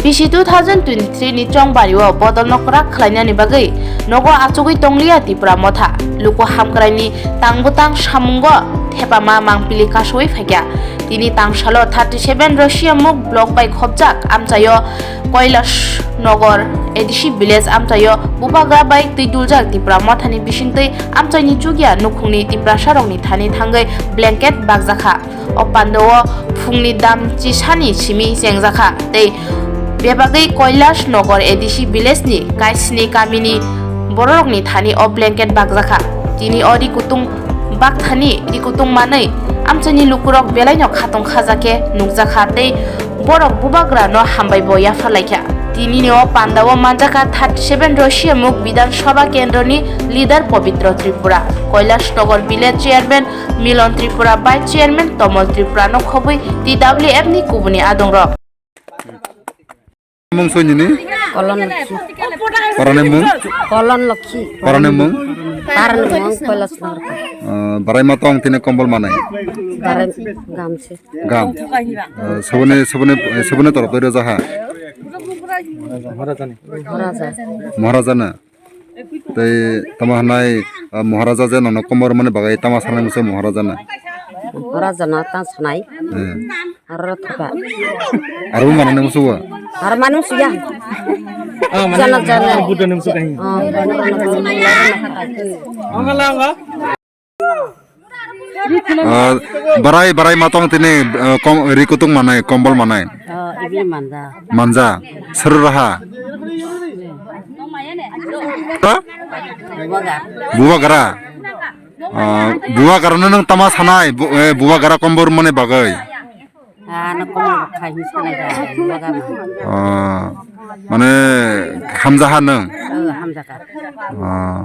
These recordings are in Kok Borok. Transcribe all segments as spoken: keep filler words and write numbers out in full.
Bisi two thousand twenty-three ni chongbari o bodol no kwrak khlainani bagwi nogo achugwi tongliya Tipra Motha. Luku hamkrai ni tang bwtang samungo thepama mangpili kasui phaikha. Tini tangsalo thirty seven Russia muk block bai khopjak amchaio Kailash Nagar A D C village amchaio bubagra bai twi duljak Tipra Motha ni bisingtwi amchaini chukya nukhungni Tiprasa rokni thani thangwi blanket bakjakha. O pandao phungni dam chisani simi chengjakha tei bebagwi Kailash Nagar A D C village ni kaisni kamini bororokni thani o blanket bakjakha. Tini o rikutung bakthani rikutung manwi amchaini lukurok belaino khatung khajak khe nukjakha tei borok bubagrano hambai bo yapharlaikha. Tinini o pandao manjakha thirty seven Russia muk Bidhan Sabha kendroni leader Pabitra Tripura, Kailash Nagar village chairman Milon Tripura, Vice Chairman Tomol Tripura no khobwi T W F ni kubuni adongrok. Mung soi nini? Kolon Lokhi. Parani mung? Kolon Lokhi. Parani mung? Parani mung Kailash Nagar. Ah, barai ma tong tini kombol manai. Barai gamse. Gam. Ah, sabuni, sabuni, sabuni torop twi rwjak ha. Maharaja. Maharaja na. Tei tamo hanai, ah, Maharaja je nono komor mani bagwi tama sanai musa Maharaja na. Maharaja na ta sanai. Eh. Aro thapa. Aro mana nang musuwa. Aro manu suya. Ah, mana jana jana. Buddha nang suka hi. Ah, Buddha nang suka. Ah, barai, barai ma tong tini, ah, kom, ri kutung manai, kombol manai. Oh, ibe manja. Manja. Seru raha. Ha? Bubagra. Bubagra. Ah, bubagra no nang tama sanai, bu, eh, bubagra kombol mani bagwi. Ah, na komo khai hin sanai da, bubagra. Ah, mane hamjaha nang. Oh, hamjaha. Ah.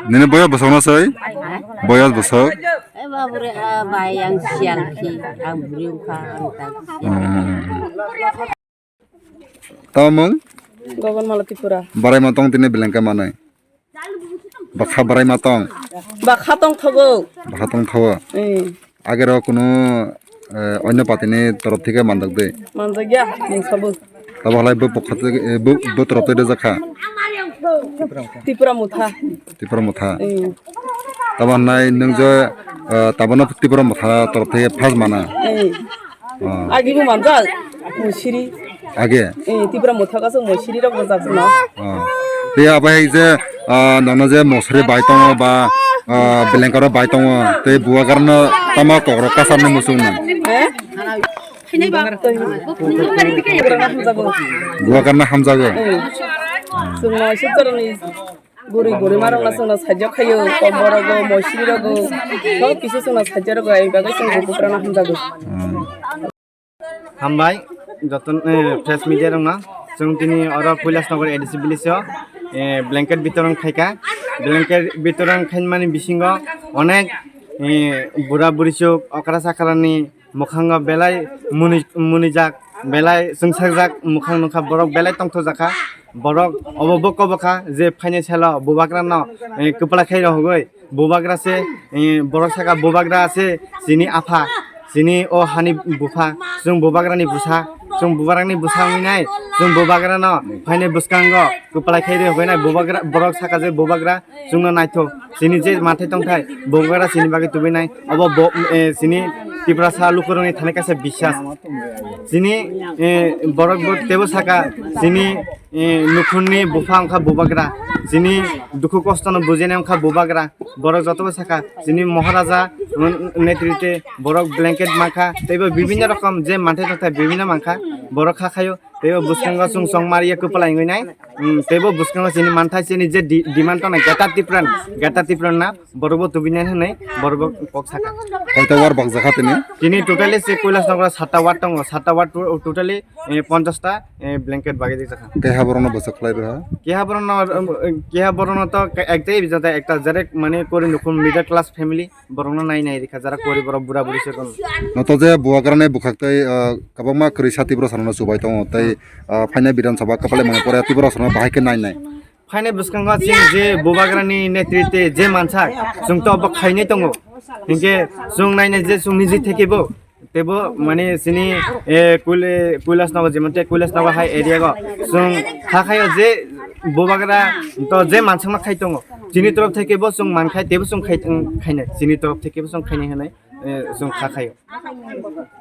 Nini boyos bwswk no soi? Ha? Boyos bwswk? Eh, babu re, ah, bai, ang sial khi, ang buri ukha, ang tang. Hmm. Tamo mung? Gogon Mala Tripura. Barai ma tong tini belengka manai. Bakha barai ma tong. Bakha tong thogo. Bakha tong thogo. Eh. Agero kunu, eh, onyo patini torop thike mandak de. Manjak ya, mung sabu. Tabo halai bo pokha, eh, bo, bo torop twi rwjak kha. Tipra Motha. Tipra Motha. Eh. Tabo hanai nung je, eh, tabo no Tipra Motha torop thike first mana. Eh. Oh. Agi bo manjak, Mosiri. Age? Eh, Tipra Motha kaso Mosiri rok rwjak no. Oh. Tei abo hai je, ah, nono je Mosiri bai tongo ba, ah, Belengkaro bai tongo, tei bubagrano tamo kokrok kasarni muchung no. Eh? Bubagrano hamjago. Eh. Chwng no sik toroni guri guri marok no chwng no sajak khayo, kombo rogo, mosiri rogo, sob kisi chwng no sajak rogo, ai bagwi chwng bubagrano hamjago. Hmm. Hambai, joto, eh, press media rokno. Chwng tini oro Kailash Nagar A D C village o, eh, blanket bitoron khaika. Blanket bitoron khaimani bisingo onek, eh, bura buri chuk, okra chakrani mukhango belai muni, munijak, belai chwngsakjak mukhang nukha, borok belai tongthokjakha. Borok obo bo kobokha je phaini salo bubagrano, eh, kwplai khai rohogwi. Bubagra se, eh, borok saka bubagra se chini apha, chini o hani bupha, chwng bubagrani bwsa, chwng bubagrani bwsa wngwi nai, chwng bubagrano phaini bwskango kwplai khai rwi hwnwi nai bubagra, borok saka je bubagra chwngno naithok, chini je manthai tongthai bubagra chini bagwi tubui nai, obo bo, eh, chini Tiprasa lukurokni thani kaisa biswas. Chini, eh, borok bo teibo saka chini eh, nukhungni bupha wngkha bubagra, chini dukhu kostono bujinai wngkha bubagra, borok jotobo sakha, chini Maharaja, mm, netrite borok blanket mankha, teibo bibhinno rokom je manthai tongthai bibhinno mankha, borok kha khaio, teibo bwskango chwng chongmariya kwplai wngwi nai, mm, teibo bwskango chini manthai chini je di-, demand tongnai Greater Tipraland, Greater Tipraland na borokbo tubinai hwnwi borokbo kok sakha. Koita ward bakjakha tini? Tini totally se Kailash Nagar satta ward tongo, satta ward to-, totally, eh, ponchash ta, eh, blanket bagwi rijak kha. Keha borokno bwswk khlai rwha? Keha borokno, eh, keha borokno to ka-, ektai bijata ekta jare mane kori nukhung middle class family borokno nai nai rikha jara kori borok bura buri se kono. Noto je bubagrani bwkhak tei, ah, kwbangma kwrwi sa Tiprasano chubai tongo tei, ah, phainai Bidhan Sabha kwplai mani pore Tiprasano bahai khe nai nai. Phainai bwskango chini je bubagrani netrite je mansak chwng to bo khainai tongo. Hinkhe chwng nainai je chwng niji theke bo Tebo mane sini, eh, Kuile-, Kailasnagar jemon te Kailasnagar hai area go. Sung kha khayo je bubagra to je mansangma khai tongo. Chini torof theke bo sung man khai tebo sung khai, khainai. Chini torof theke bo sung khainai hinai, eh, sung kha khayo.